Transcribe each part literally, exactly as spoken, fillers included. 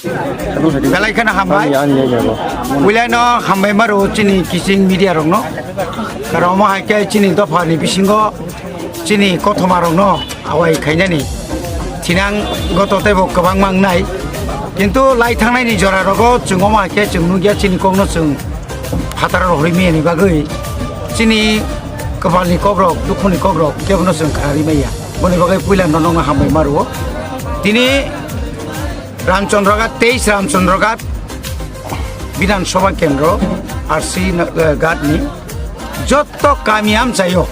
Belai kheno hambai. Ani, ani, ani, ani. Puila no hambai maro chini kiching media rokno. Karon omo hai khe chini dopha ni bisingo chini kothoma rokno awai khainani thinang goto teibo kwbangma wngnai. Kintu lai thangnai ni jora rogo chwng omo hai khe chwng nukya chini kokno chwng phataro rohorwi maya ni bagwi chini kwpal ni kok rok, dukhu ni kok rok kebono chwng kharwi maya. Boni bagwi puila no nokno hambai maro. Tini Ramchandra Ghat, teis Ramchandra Ghat Bidhan Sabha Kendro, R C Ghat ni jotto kami amchaio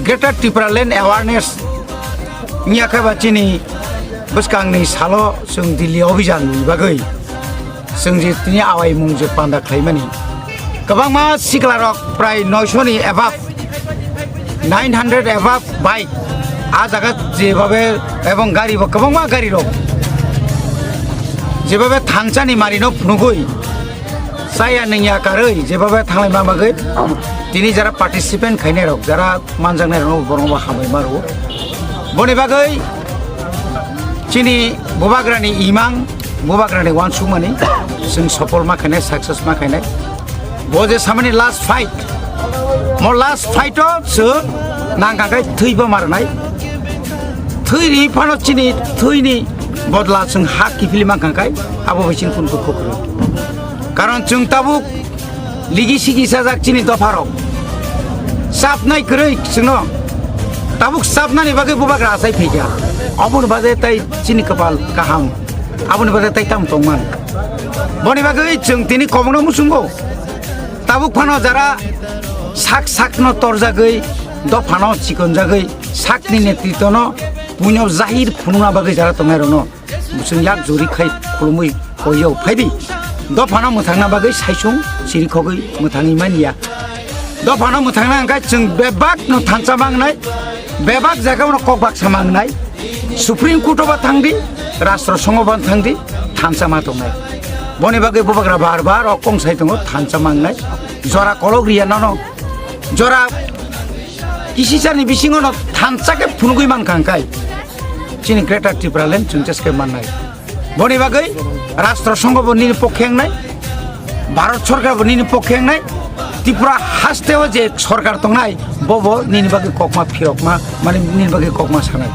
Greater Tipraland Awareness wngya khe ba chini bwskangni salo chwng Delhi Abhijan ni bagwi chwng je tini awai mung je panda khlaimani. Kwbangma sikla rok prai noisho ni above, nine hundred above bike. A jaga jebhabe ebong gari bo kwbangma gari rok jebhabe thansa ni mari no phunugwi chaya nungya karwi jebhabe thanglai ma bagwi tini jara participant khainai rok, jara manjaknai rok no borok no bo hambai maro. Boni bagwi chini bubagrani imang, bubagrani uansukmani chwng sopol ma khainai, success ma khainai. Bo je samani last fight, mo last fight o chwng nangkha khe thwi bo marnai. Thwi ri phano chini thwini bodla chwng ha kiphilwi mankha khe abo bai chini kun kuk kuk rw. Karon chwng tabuk ligi sigi sajak chini dopharok. Chapnai kwrwi chwngno. Tabuk chapnani bagwi bubagra achai phaikha. Oboni bagwi tai chini kwpal kaham. Aboni bagwi tai tamo tongman. Boni bagwi chwng tini kobongno muchungo. Tabuk phano jara sak sakno torjagwi, dophano chikonjagwi, sakni netritwno puino jahir phunukna bagwi jara tongnairokno chwng yak juri khai khulumwi koiyo phaidi. Dophano mwthangna bagwi saisung sirikhogwi mwthangwi manya. Dophano mwthangna hwnkhe chwng bebakno thansa mangnai, bebak jagao no kok baksa mangnai. Supreme Court o ba thangdi, Rashtra Songho ba thangdi, thansa ma tongnai. Boni bagwi bubagra bar bar o kong sai tongo, thansa mangnai. Jora kolok riya nono. Jora kisisani bisingo no thansa khe phunugwi mankha hwnkhe chini Greater Tipraland chwng cheskhe mannai. Boni bagwi Rashtra Songho bo nini pokhe wngnai, Bharat Sorkar bo nini pokhe wngnai, Tripura hasteo je sorkar tongnai, bobo nini bagwi kokma phirokma, mane nini bagwi kokma sanai.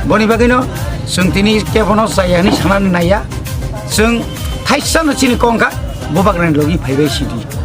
Boni bagwino chwng tini kebono chaya hwnwi sanani naiya, chwng thaisano chini kok wngkha, bubagrani logi phaibai sidi.